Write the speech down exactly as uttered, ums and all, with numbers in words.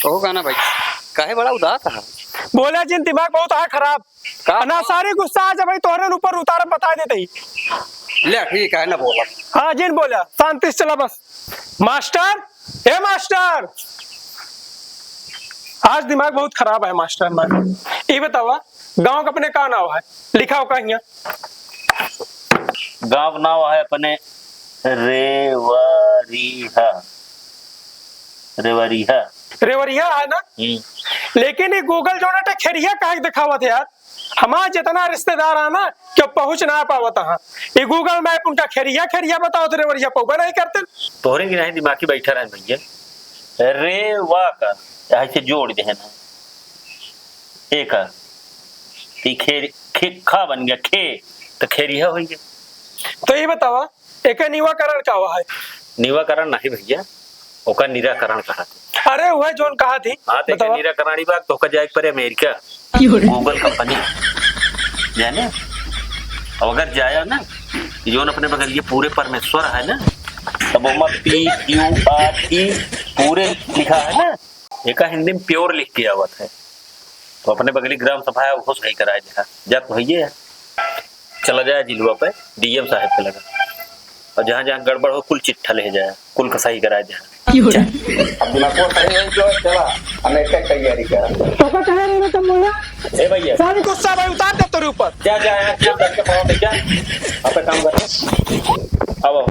कहो का ना भाई, काहे बड़ा उदास है? बोला जिन, दिमाग बहुत है खराब। का? ना सारी गुस्सा आज भाई तोहरे ऊपर उतार, बता देते ही। ले ठीक है ना बोला। हाँ जिन बोला, शांति से चला बस। मास्टर, ए मास्टर, आज दिमाग बहुत खराब है मास्टर हमारे। ये बतावा, गांव का अपने का नाव है? लिखा हो का हियां? गांव का नाव है अपने रेवरिहा। रेवरिहा। रेवरिहा है ना? हम्म। लेकिन ये Google जो ना, खेरिया काहे दिखावत है यार? हमार जितना रिश्तेदार है ना, क्यों पहुंच ना पावत है। ये Google Map उनका खेरिया, खेरिया बताओ तो रेवरिया पौबे नहीं करते। तोहरे की नहीं दिमाग की बैठा रहे भैया। रेवा का यहाँ से जोड़ दे ना, एक ती खेर, खे, खा बन गया, खे, तो खेरिया हो गया। तो ये बतावा, एकर निवाकरण का हुआ है? निवाकरण नहीं भैया, ओकर निराकरण कहा थे। अरे वह जोन कहा थी, हाँ, तो एकर बतावा। निराकरण ही बात, तो ओकर जाए के पड़े अमेरिका। क्यों रे? Google company, जाने? अब अगर जाया ना, ये जोन अपने बगल ये पूरे परमेश्वर है ना, तब ओमा P Q R E पूरे लिखा है ना, एका हिंदी में pure लिख के आवत है, तो अपने बगली ग्राम सभा है, वो सही कराए दे। जा तो है ये, चला जाए जिलवा पे D M साहब के लगा, और जहाँ जहाँ गड़बड़ हो कुल चिट्ठा ले जाए, कुल का सही कराए दे। अब दिमाग को सही है जो चला, हमें एक तैयारी कर। पापा कहाँ रहे तो मुन्ना? ए भैया, सारी गुस्सा भाई उतार दे तेरे ऊपर। जा जा यार, जा करके पाओ जा, अपना काम कर। अब आओ।